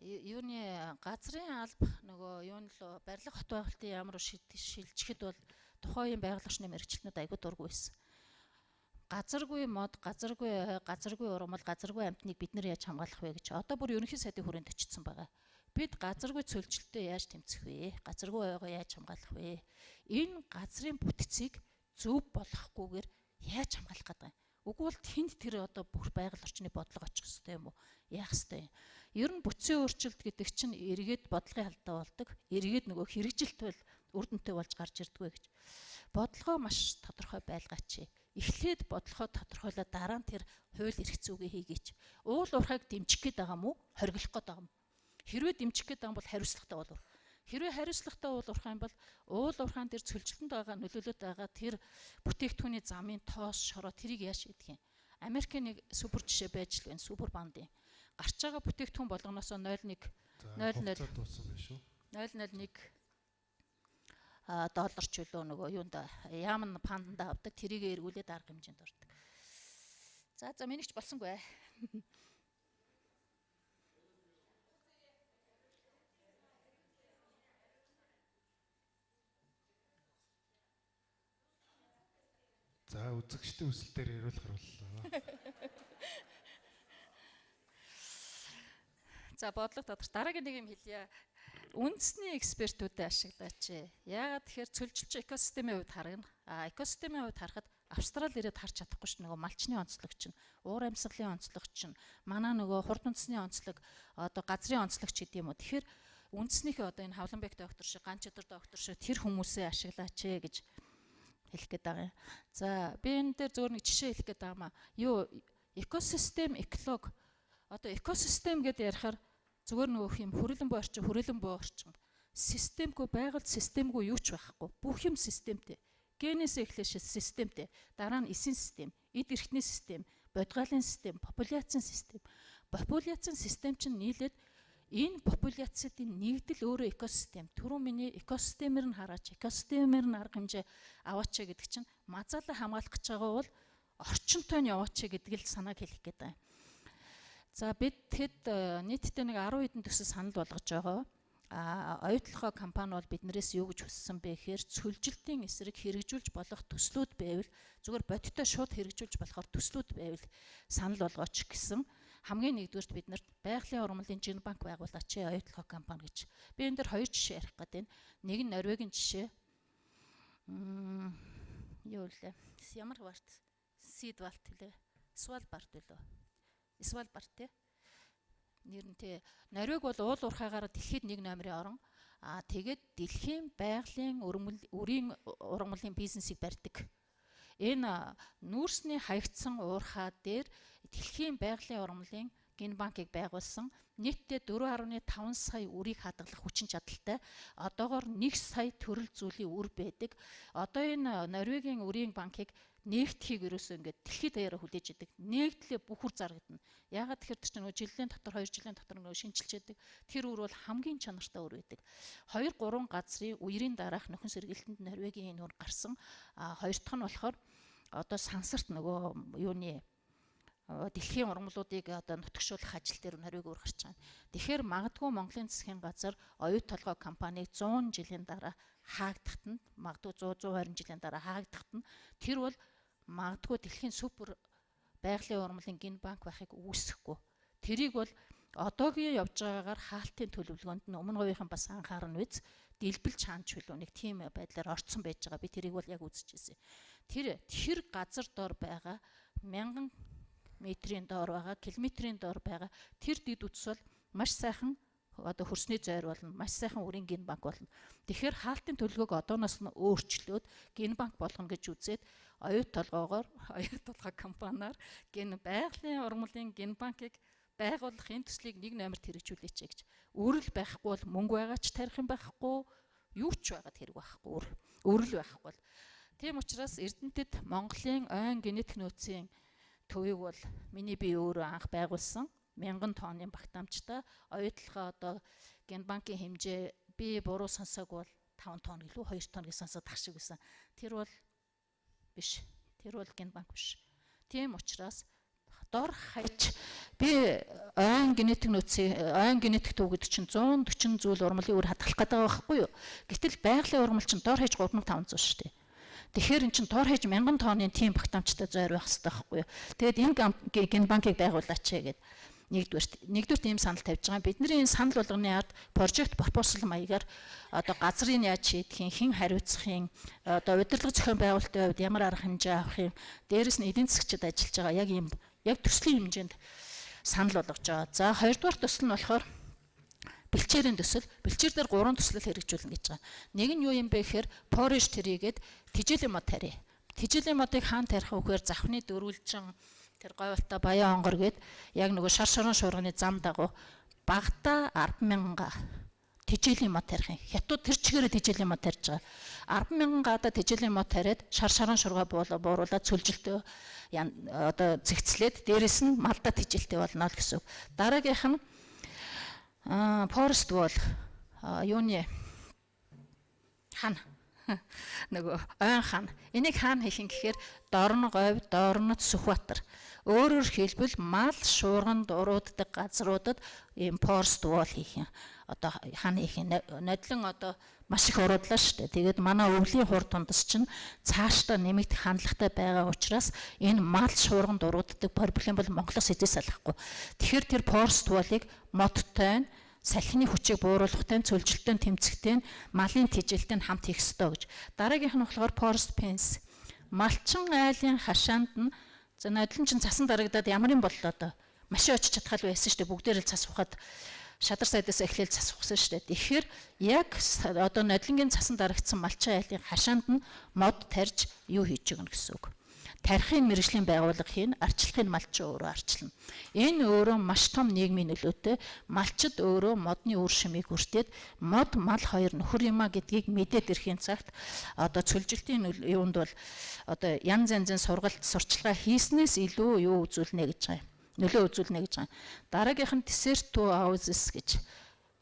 юуны газрын алба нөгөө юун л барилга хот байгуулалтын яам руу шилжихэд бол тухайн үеийн байгаль орчны мэргэжилтнүүд айгүй дургүй байсан. Газаргүй мод, газаргүй ой, газаргүй ургамал, газаргүй амьтныг бид нар яаж хамгаалах вэ гэж одоо бүр ерөнхий сайдын хүрээнд очсон байгаа. Бид газаргүй цөлжилтөд яаж тэмцэх вэ? Газаргүй ойгоо яаж хамгаалах вэ? Энэ газрын бүтцийг зөв болгохгүйгээр яаж хамгаалах гэдэг юм? Үгүй бол тэнд тэр одоо бүх байгаль орчны бодлого очих ёстой юм уу? Яах ёстой юм? Ер нь бүтцийн өөрчлөлт гэдэг чинь эргээд бодлогын алдаа болдог. Эргээд нөгөө хэрэгжилт бол үр дүнтэй болж гарч ирдгүй гэж. Бодлогоо маш тодорхой байлгаач. Эхлээд бодлогоо тодорхойлоод дараа нь тэр хууль эрх зүйгээ хийгээч. Уул уурхайг дэмжих гээд байгаа юм уу? Хориглох гээд байгаа юм. Хэрвээ дэмжих гээд байгаа бол хариуцлагатай болов. Хэрвээ хариуцлагатай уул уурхай юм бол уул уурхаан дээр цөлжилтөнд байгаа нөлөөлөд байгаа тэр бүтээгдэхүүний замын тоос шороо тэрийг яаж шийдэх юм? Америкийн нэг супер жишээ байж л байна. Супер бандын. Гарч байгаа бүтээгдэхүүн болгоноос 0.1 0.0 0.01 доллар ч үлээ нөгөө юунд яамн панданда авдаг, тэрийг эргүүлээд арга хэмжээнд ордог. За миний ч болсонгүй. За үзэгчдийн хүсэл дээр хариулах хариуллаа. За бодлого тодорч дараагийн нэг юм хэлье. Үндэсний экспертүүдэд ашиглаач. Яагаад тэгэхээр цөлжилч экосистемийн хувьд харна. А экосистемийн хувьд харахад Австрали ирээд харж чадахгүй ш нөгөө малчны онцлог чинь, уур амьсгалын онцлог чинь, манай нөгөө хурд үндэсний онцлог, одоо газрын онцлог ч гэдэм юм уу. Тэгэхээр үндэснийхээ одоо энэ Хавланбек доктор шиг, Ганчадар доктор шиг тэр хүмүүсээ ашиглаач гэж хэлэх гээд байгаа юм. За би энэ дээр зөвөр нэг жишээ хэлэх гээд байгаа маа. Юу экосистем, эколог одоо экосистем гэдээ ярихаар зүгээр нөгөө юм хүрэлэн боо орчин, хүрээлэн боо орчин. Системгүй байгальд системгүй юу ч байхгүй. Бүх юм системтэй. Генээс эхлэж системтэй. Дараа нь эсийн систем, эд эрхтний систем, бодгаалын систем, популяцийн систем. Популяцийн систем чинь нийлээд энэ популяцийн нэгдэл өөрөө экосистем. Түрүү миний экосистемээр нь хараач, экосистемээр нь арга хэмжээ аваач гэдэг чинь мазаалаа хамгаалах гэж байгаа бол орчинтой нь яваач гэдэг л санааг хэлэх гээд байна. За бид хэд нийтдээ нэг 10 хэдэн төсөл санал болгож байгаа. А оюутлогоо компани бол биднээс юу гэж хүссэн бэ гэхээр цөлжилтийн эсрэг хэрэгжүүлж болох төслүүд байвал зүгээр бодиттой шууд хэрэгжүүлж болохоор төслүүд байвал санал болгооч гэсэн. Хамгийн нэгдүгээрт бид нарт байгалийн ургамлын жин банк байгуулаач оюутлогоо компани гэж. Би энэ дээр хоёр жишээ ярих гэдэг. Нэг нь Норвегийн жишээ. Юу лээ? Ямар варт? Сидвалт лээ. Свалбард лөө. Свалбард те. Нэр нь те. Норвег бол уул уурхайгаараа дэлхийд нэг номерын орон. Аа тэгээд дэлхийн байгалийн өрийн ургамлын бизнесийг барьдаг. Энэ нүүрсний хаягдсан уурхай дээр дэлхийн байгалийн ургамлын ген банкыг байгуулсан. Нийтдээ 4.5 сая үрийг хадгалах хүчин чадалтай. Одоогоор 1 сая төрөл зүйлийн үр байдаг. Одоо энэ Норвегийн үрийн банкыг нээгдэхийг ерөөсөө ингээд дэлхийд даяараа хүлээж идэг. Нээгдлээ бүх үр зарагдана. Яагаад тэгэхээр тэр чинь нөгөө жилийн дотор 2 жилийн дотор нөгөө шинчилж яадаг. Тэр үр бол хамгийн чанартай үр байдаг. 2 3 газрын үерийн дараах нөхөн сэргэлтэнд Норвегийн энэ үр гарсан. А хоёр дахь нь болохоор одоо сансарт нөгөө юуны дэлхийн ургамлуудыг одоо нутагшуулах ажил дээр Норвег өөр гарч байгаа. Тэгэхээр магадгүй Монголын засгийн газар оюут толгой компаниг 100 жилийн дараа хаагдахад нь магадгүй 100 120 жилийн дараа хаагдахад нь тэр бол магадгүй дэлхийн супер байгалийн ургамлын ген банк байхыг үүсэхгүй. Тэрийг бол одоогийн явж байгаагаар хаалтын төлөвлөгөөнд нь өмнө говийнхан бас анхаарна биз, дэлбэл чаан чөлөө нэг тийм байдлаар орцсон байж байгаа. Би тэрийг бол яг үзчихсэн. Тэр газар дор байгаа 1000 метрийн доор байгаа, километрийн доор байгаа тэр дэд үтс бол маш сайхан одоо хөрсний зойр болно, маш сайхан үрийн ген банк болно. Тэгэхээр хаалтын төлөвлөгөөг одооноос нь өөрчлөөд ген банк болгоно гэж үзээд оюут толгоогоор оюут толгой компаниар ген байгалийн ургамлын ген банкыг байгуулах энэ төслийг нэг номерт хэрэгжүүлээч гэж. Өрөл байхгүй бол мөнгө байгаа ч тарих юм байхгүй, юу ч байгаад хэрэг байхгүй, өрөл байхгүй бол. Тийм учраас Эрдэнэтэд Монголын ойн генетик нөөцийн төвийг бол миний би өөрөө анх байгуулсан 1000 тонны багтаамжтай оюутлогоо одоо генбанкийн хэмжээ би буруу сонсоог бол 5 тонн гэлүү 2 тонн гэж сонсоод ах шиг байсан. Тэр бол биш. Тэр бол генбанк биш. Тийм учраас дор хаяж би ойн генетик нөөцийн ойн генетик төв гэдэг чинь 140 зүйл урмлын үр хадгалах гэдэг байгаа байхгүй юу? Гэтэл байгалийн урмал чинь дор хаяж 3500 шүү дээ. Тэгэхээр эн чинь дор хаяж 1000 тонны тийм багтаамжтай зойр байх хэрэгтэй байхгүй юу? Тэгээд энэ генбанкийг байгуулаач гэдэг. Нэгдүгээрт ийм санал тавьж байгаа. Бидний энэ санал болгоны ард project proposal маягаар одоо газрын яаж шийдэх юм, хэн хариуцах юм, одоо удирдлага зохион байгуулалтын хувьд ямар арга хэмжээ авах юм, дээрэс нь эдийн засгчид ажиллаж байгаа яг ийм яг төслийн хэмжээнд санал болгож байгаа. За хоёрдугаар төсөл нь болохоор бэлчээрийн төсөл. Бэлчээр дээр 3 төслөл хэрэгжүүлнэ гэж байгаа. Нэг нь юу юм бэ гэхээр forage tree гээд тижээлийн мод тарья. Тэжээлийн модыг хаан тарих үхээр завхны дөрвөлжин тэр говьлтаа Баян онгор гээд яг нөгөө шар шорон шуурганы зам дагуу багтаа 10,000 га тэжээлийн мод тарих юм. Хятад тэр чигээрээ тэжээлийн мод тарьж байгаа. 10,000 гада тэжээлийн мод тариад шар шорон шуурга бууруулаад цөлжилтөө одоо зэгцлээд дээрэс нь малдаа тэжээлтэй болно л гэсэн үг. Дараагийнх нь Forest бол юуны хан нөгөө ойн хан. Энийг хаана хийх юм гэхээр Дорн говь, Дорнод, Сүхбаатар. Өөрөөр хэлбэл мал шуурганд урууддаг газруудад ийм forest wall хийх юм. Одоо хан хийх юм. Нодлон одоо маш их уруудлаа шүү дээ. Тэгээд манай өвлийн хур тундас чинь цаашдаа нэмэгдэх хандлагатай байгаа учраас энэ мал шуурганд урууддаг проблем бол Монголоос эзэс салахгүй. Тэгэхээр тэр forest wall-ыг модтой нь салхины хүчийг бууруулахтай, цөлжилттэй, тэмцэхтэй, малын тэжээлтэй хамт хийх ёстой гэж. Дараагийнх нь болохоор forest fence. Малчин айлын хашаанд нь за нодлон чинь цасан дарагдаад ямар юм боллоо доо. Машин очиж чадхал байсан шүү дээ. Бүгдээр л цас ухаад шадар сайдаас эхлээл цас ухсан шүү дээ. Тэгэхээр яг одоо нодлонгийн цасан дарагдсан малчин айлын хашаанд нь мод тарьж юу хийж өгнө гэсэн үг. Тарихын мэргэжлийн байгууллага хийн, арчлахын малчин өөрөө арчилна. Энэ өөрөө маш том нийгмийн нөлөөтэй. Малчид өөрөө модны үр шимийг хүртээд мод мал хоёр нөхөр юма гэдгийг мэдээд ирэхийн цагт одоо цөлжилтийн юунд бол одоо янз янзын сургалт сурчлагаа хийснээс илүү юу үзүүлнэ гэж байгаа юм. Нөлөө үзүүлнэ гэж байгаа юм. Дараагийнх нь Desert Houses гэж.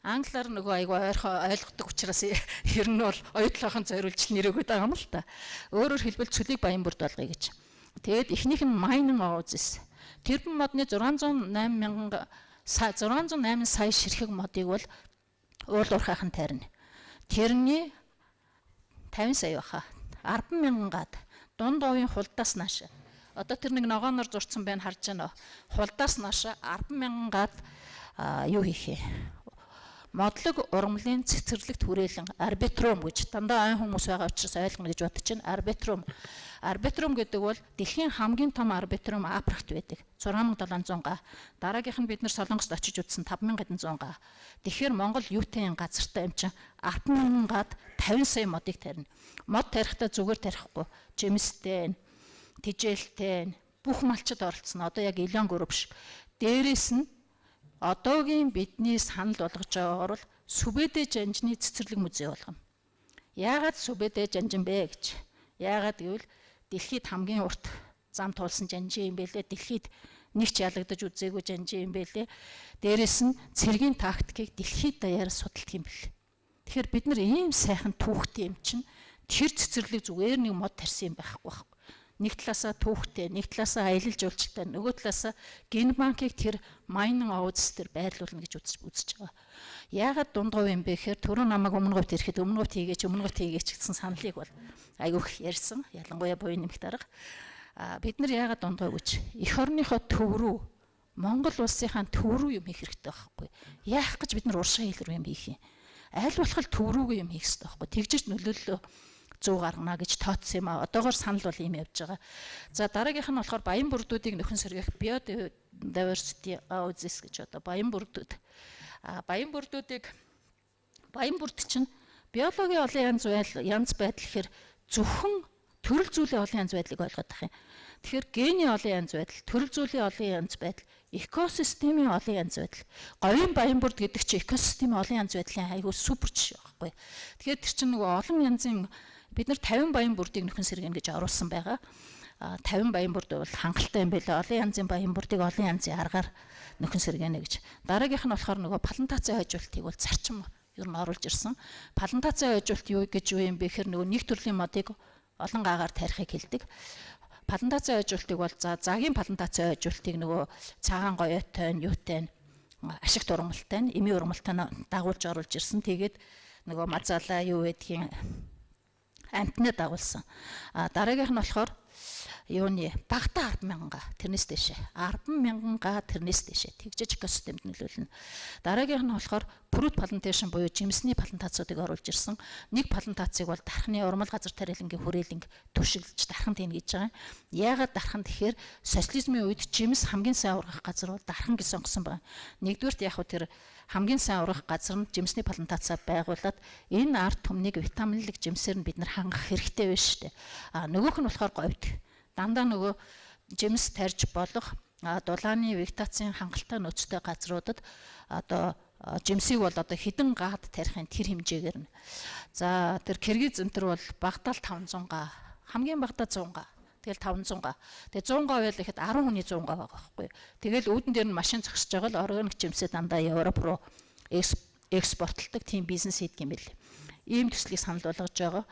Англиар нөгөө айгу ойлгодог учраас ер нь бол оюутлогын зориулж нэрөөгöd байгаа юм л та. Өөрөөр хэлбэл цөлийг баян бүрд болгоё гэж. Тэгээд эхнийх нь mining oasis. Тэрбум модны 608 608 сая ширхэг модыг бол уул уурхайхан тарина. Тэрний 50 сая баха. 10,000 гад дунд овын хулдаас нааш. Одоо тэр нэг ногооноор зурцсан байна харж байна уу? Хулдаас нааш 10,000 гад юу хийх вэ? Модлог ургамлын цэцэрлэгт хүрээлэн арбитрум гэж дандаа айн хүмүүс байгаа учраас ойлгоно гэж бодож байна. Арбитрум. Арбитрум гэдэг бол дэлхийн хамгийн том арбитрум Африкт байдаг. 6700 га. Дараагийнх нь бид нар Солонгост очиж үзсэн 5100 га. Тэгэхээр Монгол юутай газартай юм чинь 10,000 гад 50 сая модыг тарина. Мод тарихдаа зүгээр тарихгүй. Жимстэй, тэжээлтэй, бүх малчид оролцсон. Одоо яг Элон Групп шиг. Дээрээс нь одоогийн бидний санал болгож байгаагаар бол Сүбэдэ жанжны цэцэрлэг музей болгоно. Яагаад Сүбэдэ жанжин бэ гэж? Яагаад гэвэл дэлхийд хамгийн урт зам туулсан жанжин юм бэлээ. Дэлхийд нэг ч ялагдаж үзээгүй жанжин юм бэлээ. Дээрээс нь цэргийн тактикийг дэлхийд даяар судалдаг юм бэл. Тэгэхээр бид нар ийм сайхан түүхтэй юм чинь тэр цэцэрлэг зүгээр нэг мод тарьсан юм байхгүй байхгүй. Нэг талаасаа түүхтэй, нэг талаасаа аялал жуулчлалтай, нөгөө талаасаа ген банкыг тэр mining oasis дээр байрлуулна гэж үзэж байгаа. Яагаад дундгов юм бэ гэхээр түрүү намайг өмнө говьт ирэхэд өмнө говьт хийгээч, өмнө говьт хийгээч гэсэн саналыг бол айгүйх ярьсан. Ялангуяа буян нэмэх дарга. Бид нар яагаад дундгов гэж эх орныхоо төв рүү Монгол улсынхаа төв рүү юм хийх хэрэгтэй байхгүй. Яах гэж бид нар уршаа хэл рүү юм хийх юм? Аль болох төв рүүгээ юм хийх хэрэгтэй байхгүй. Тэгжиж нөлөөллөө 100 гаргана гэж тооцсон юм а. Одоогоор санал бол ийм явж байгаа. За дараагийнх нь болохоор баян бүрдүүдийг нөхөн сэргээх biodiversity oasis гэж одоо баян бүрдүүд. Баян бүрдүүдийг баян бүрд чинь биологийн олон янз байдал янз байдал гэхээр зөвхөн төрөл зүйлийн олон янз байдлыг ойлгоод байх юм. Тэгэхээр гений олон янз байдал, төрөл зүйлийн олон янз байдал, экосистемийн олон янз байдал. Говийн баян бүрд гэдэг чинь экосистемийн олон янз байдлын айгүй супер жишээ байхгүй. Тэгэхээр тэр чинь нөгөө олон янзын бид нар 50 баян бүрдийг нөхөн сэргэнэ гэж оруулсан байгаа. 50 баян бүрд бол хангалттай юм байлаа. Олон янзын баян бүрдийг олон янзын аргаар нөхөн сэргэнэ гэж. Дараагийнх нь болохоор нөгөө плантацийн хожуултыг бол зарчим ер нь оруулж ирсэн. Плантацийн хожуулт юу гэж юу юм бэ гэхээр нөгөө нэг төрлийн модыг олон гагаар тарихыг хэлдэг. Плантацийн хожуултыг бол за загийн плантацийн хожуултыг нөгөө цагаан гоёотой нь юутай нь ашигт ургамалтай нь эмийн ургамалтай нь дагуулж оруулж ирсэн. Тэгээд нөгөө мазалаа юу гэдгийг амтнаа дагуулсан. А дараагийнх нь болохоор Юуны багтаа 10,000 га тэрнээс дээшээ 10,000 га тэрнээс дээшээ тэгжиж экосистемд нөлөөлнө. Дараагийнх нь болохоор fruit plantation буюу жимсний плантацуудыг оруулж ирсэн. Нэг плантацийг бол дархны урмал газар тариалангийн хүрээлэнг түшиглэж дархан тийн гэж байгаа. Яагаад дархан гэхээр социализмын үед жимс хамгийн сайн ургах газар бол дархан гэж сонгосон байна. Нэгдүгээрт яг хөө тэр хамгийн сайн ургах газар нь жимсний плантацаа байгуулад энэ ард түмнийг витаминлэг жимсээр нь бид нар хангах хэрэгтэй байна шүү дээ. А нөгөөх нь болохоор говьд дандаа нөгөө жимс тарьж болох дулааны вегетацийн хангалттай нөөцтэй газруудад одоо жимсийг бол одоо хэдэн гад тарихын тэр хэмжээгээр нь. За тэр Киргиз энэ бол багтаал 500 га, хамгийн багадаа 100 га. Тэгэл 500 га. Тэгээ 100 га байл гэхэд 10 хүний 100 га байгаа байхгүй. Тэгэл үүдэн дээр нь машин зогсож байгаа л органик жимсээ дандаа Европ руу экспортлдог тийм бизнес хийдэг юм бэл. Ийм төслийг санал болгож байгаа.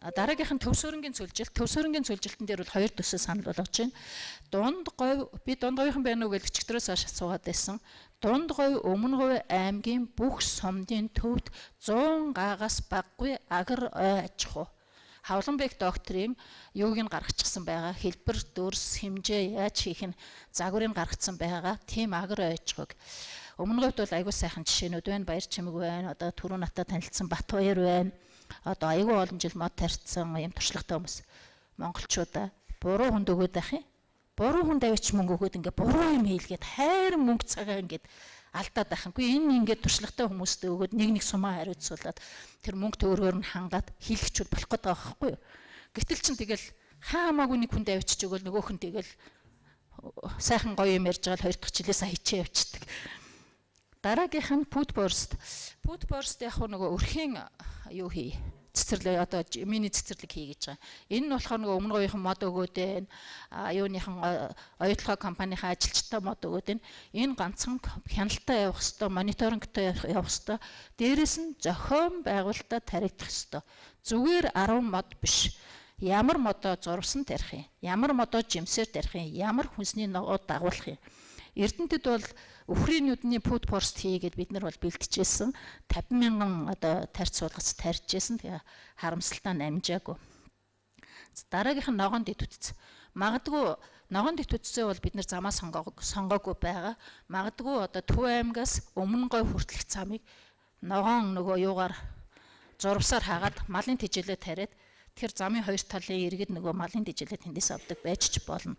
Дараагийнх нь төв суурингийн цөлжилт. Төв суурингийн цөлжилтэн дээр бол хоёр төсөл санал болгож байна. Дунд говь, би дунд говийнхан байна уу гэж өчигдрөөс хойш асуугаад байсан. Дунд говь, Өмнө говь аймгийн бүх сумдын төвд 100 гаагаас багагүй агар ой аж ахуй. Хавланбек докторийн юуг нь гаргачихсан байгаа. Хэлбэр, дүрс, хэмжээ яаж хийх нь загварыг гаргацсан байгаа. Тийм агар ой аж ахуйг. Өмнө говьд бол айгүй сайхан жишээнүүд байна. Баяр чимэг байна. Одоо түрүү надад танилцсан Батбаяр байна. Одоо айгүй олон жил мод тарьсан юм туршлагатай хүмүүс. Монголчуудаа буруу хүнд өгөөд байх юм. Буруу хүнд аваач мөнгө өгөөд ингээ буруу юм хийлгээд хайр мөнгө цагаа ингээд алдаад байх юм. Үгүй энэ ингээд туршлагатай хүмүүстээ өгөөд нэг нэг сумаа хариуцуулаад тэр мөнгө төгрөгөөр нь хангаад хийлгэчүүд болох гээд байгаа байхгүй юу. Гэтэл чин тэгэл хаамаагүй нэг хүнд авчиж өгөөл нөгөөх нь тэгэл сайхан гоё юм ярьж байгаа л хоёр дахь жилээс хичээ явчихдаг. Дараагийнх нь пүт борст. Пүт борст яг нөгөө өрхийн юу хий цэцэрлэг одоо мини цэцэрлэг хий гэж байгаа. Энэ нь болохоор нөгөө өмнө говийнхан мод өгөөд байна. Юуныхан оюутлогоо компанийн ажилчтай мод өгөөд байна. Энэ ганцхан хяналттай явах хэвээр, мониторингтой явах хэвээр. Дээрээс нь зохион байгуулалтаа таригдах хэвээр. Зүгээр 10 мод биш. Ямар модоо зурвсан тарих юм? Ямар модоо жимсээр тарих юм? Ямар хүнсний ногоо дагуулах юм? Эрдэнэтэд бол өхрийн нүдний пүт порст хийгээд бид нар бол бэлтжижсэн. 50,000 одоо тарьц суулгац тарьжсэн. Тэгээ харамсалтай нь амжаагүй. Дараагийнх нь ногоон дэд үтц. Магадгүй ногоон дэд үтцээ бол бид нар замаа сонгоогүй байгаа. Магадгүй одоо Төв аймгаас Өмнө говь хүртэлх замыг ногоон нөгөө юугаар зурвсаар хаагаад малын тэжээлээ тариад тэр замын хоёр талын иргэд нөгөө малын тэжээлээ тэндээс авдаг байж ч болно.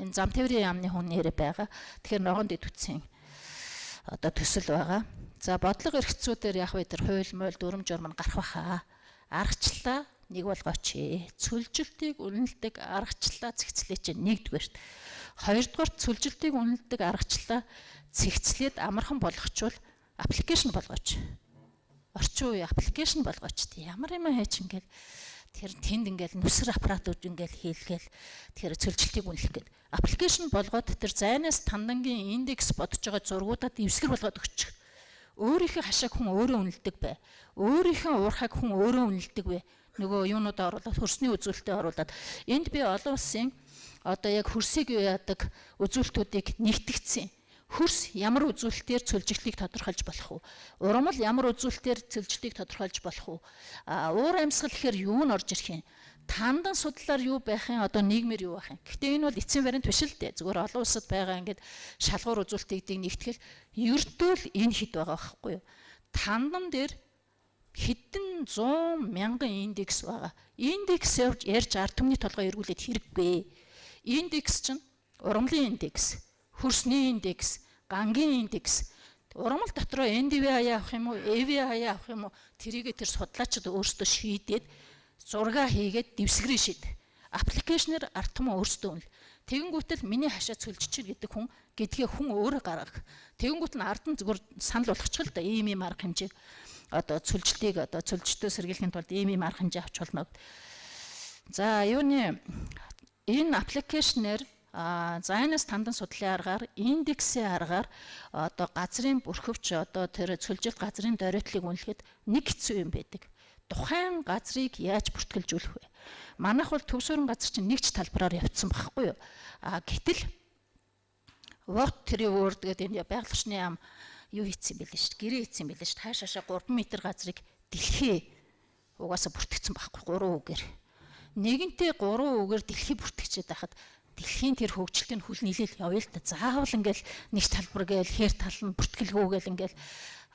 Энэ зам тээврийн яамны хүн нэрэ байгаа. Тэгэхээр ногоон дэд үтсийн одоо төсөл байгаа. За бодлого эрхцүүдээр яг вэ тэр хууль мойл дүрм журм нь гарах байхаа. Аргачлалаа нэг болгооч. Цөлжилтийг үнэлдэг аргачлалаа цэгцлээч нэгдүгээрт. Хоёрдугаарт цөлжилтийг үнэлдэг аргачлалаа цэгцлээд амархан болгочвол аппликейшн болгооч. Орчин үеийн аппликейшн болгооч. Ямар юм хайч ингээл тэр тэнд ингээл нүсэр аппаратууд ингээл хийлгээл тэр цөлжилтийг үнэлэх гээд аппликейшн болгоод тэр зайнаас тандангийн индекс бодож байгаа зургуудад дэвсгэр болгоод өгчих. Өөрийнхөө хашааг хүн өөрөө үнэлдэг бай. Өөрийнхөө уурхайг хүн өөрөө үнэлдэг бай. Нөгөө юунуудаа оруулаад хөрсний үзүүлэлтэд оруулаад энд би олон улсын одоо яг хөрсийг юу яадаг үзүүлэлтүүдийг нэгтгэцсэн. Хөрс ямар үзүүлэлтээр цөлжигдлийг тодорхойлж болох вэ? Урмал ямар үзүүлэлтээр цөлжигдлийг тодорхойлж болох вэ? Уур амьсгал гэхээр юу нь орж ирэх юм? Тандан судлаар юу байх юм? Одоо нийгмээр юу байх юм? Гэхдээ энэ бол эцсийн вариант биш л дээ. Зүгээр олон улсад байгаа ингээд шалгуур үзүүлэлтийг нэгтгэл ердөө л энэ хэд байгаа байхгүй юу? Тандан дээр хэдэн 100 мянган индекс байгаа. Индекс ярьж ард түмний толгой эргүүлээд хэрэггүй. Индекс чинь урмлын индекс, хөрсний индекс, гангийн индекс. Урмал дотроо NDVI авах юм уу, AVI авах юм уу? Тэрийгээ тэр судлаачид өөрсдөө шийдээд зураг хийгээд дэвсгэрээ шийд. Аппликейшнэр ард түмэн өөрсдөө үнэл. Тэгэнгүүтэл миний хашаа цөлжчихэр гэдэг хүн гэдгээ хүн өөрөө гаргах. Тэгэнгүүт нь ард нь зүгээр санал болгочих л да. Ийм ийм арга хэмжээ одоо цөлжилтийг одоо цөлжтөө сэргийлэхийн тулд ийм ийм арга хэмжээ авч болно. За юуны энэ аппликейшнэр зайнаас тандан судлалын аргаар индексийн аргаар одоо газрын бүрхөвч одоо тэр цөлжилт газрын дөрөйтлийг үнэлэхэд нэг хэцүү юм байдаг. Тухайн газрыг яаж бүртгэлжүүлэх вэ? Манайх бол төв суурин газар чинь нэг ч талбараар явцсан байхгүй юу? Гэтэл What Tree World гэдэг энэ байгаль орчны яам юу хийцэн бэлээ шүү дээ. Гэрээ хийцэн бэлээ шүү дээ. Хаашаашаа 3 м газрыг дэлхий угаасаа бүртгэцэн байхгүй 3 үгээр. Нэгэнтээ 3 үгээр дэлхий бүртгэчээд байхад дэлхийн тэр хөгжилтийн хүл нийлээл явъя л та. Заавал ингээл нэг талбар гээл хээр тал нь бүртгэлгүй гээл ингээл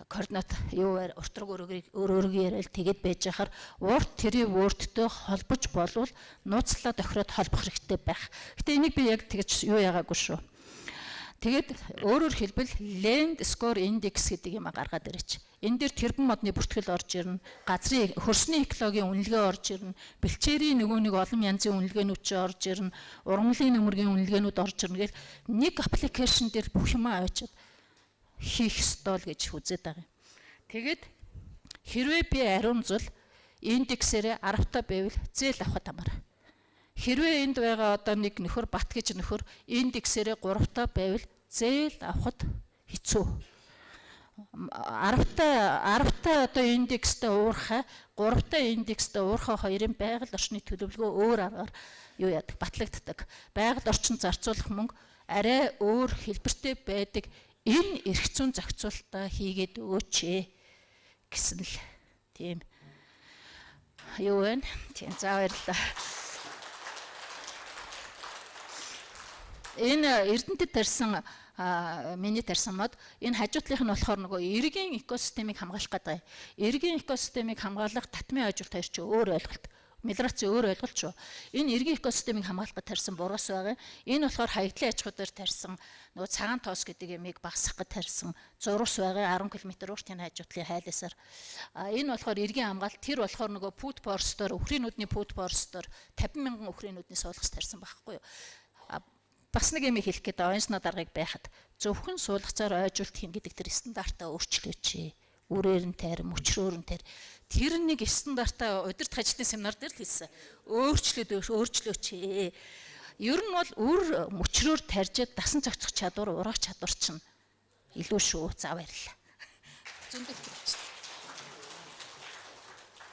координат юу уртраг өөр өөргөө яриад тэгээд байж хахаар урт тэрийг өөртөө холбож болвол нууцлаа тохироод холбох хэрэгтэй байх. Гэтэ энийг би яг тэгж юу яагаагүй шүү. Тэгээд өөрөөр хэлбэл Land Score Index гэдэг юм гаргаад ирээч. Энэ дээр тэрбум модны бүртгэл орж ирнэ. Газрын хөрсний экологийн үнэлгээ орж ирнэ. Бэлчээрийн нөгөө нэг олон янзын үнэлгээнүүд чи орж ирнэ. Ургамлын нөмөргийн үнэлгээнүүд орж ирнэ гэл нэг аппликейшн дээр бүх юм аваачаад хийх ёстой л гэж үзээд байгаа юм. Тэгээд хэрвээ би ариун зул индексээрээ 10 та байвал зээл авахд амар. Хэрвээ энд байгаа одоо нэг нөхөр Бат гэж нөхөр индексээрээ 3 та байвал зээл авахд хэцүү. 10 та одоо индекстэй уурхай, 3 та индекстэй уурхай хоёрын байгаль орчны төлөвлөгөө өөр аргаар юу яадаг, батлагддаг. Байгаль орчин зарцуулах мөнгө арай өөр хэлбэртэй байдаг. Энэ эрх зүйн зохицуултаа хийгээд өгөөч гэсэн л тийм юу вэ? Тийм, за баярлалаа. Энэ Эрдэнэтэд тарьсан миний тарьсан мод энэ хажуутлынх нь болохоор нөгөө эргийн экосистемийг хамгаалах гэдэг. Эргийн экосистемийг хамгаалах татмын ажил хоёр чи өөр ойлголт. Мелиораци өөр ойлголт шүү. Энэ эргийн экосистемийг хамгаалах гэж тарьсан бургас байгаа. Энэ болохоор хаягдлын аж ахуй дээр тарьсан нөгөө цагаан тоос гэдэг ямыг багасгах гэж тарьсан зурус байгаа 10 км урт энэ хажуутлын хайлаасаар. Энэ болохоор эргийн хамгаалалт, тэр болохоор нөгөө пүт порстоор өхрийн нүдний пүт порстоор 50 мянган өхрийн нүдний суулгас тарьсан байхгүй юу? Бас нэг юм хэлэх гээд оюунснаа даргаыг байхад зөвхөн суулгацаар ойжуулт хийн гэдэг тэр стандартаа өөрчлөөч. Үрээр нь тайр, мөчрөөр нь тайр. Тэр нэг стандартаа удирдах ажлын семинар дээр л хэлсэн. Өөрчлөөч. Ер нь бол үр мөчрөөр тарьжаад дасан зохицох чадвар, ургах чадвар чинь илүү шүү. За баярлалаа. Зөндөл төрч.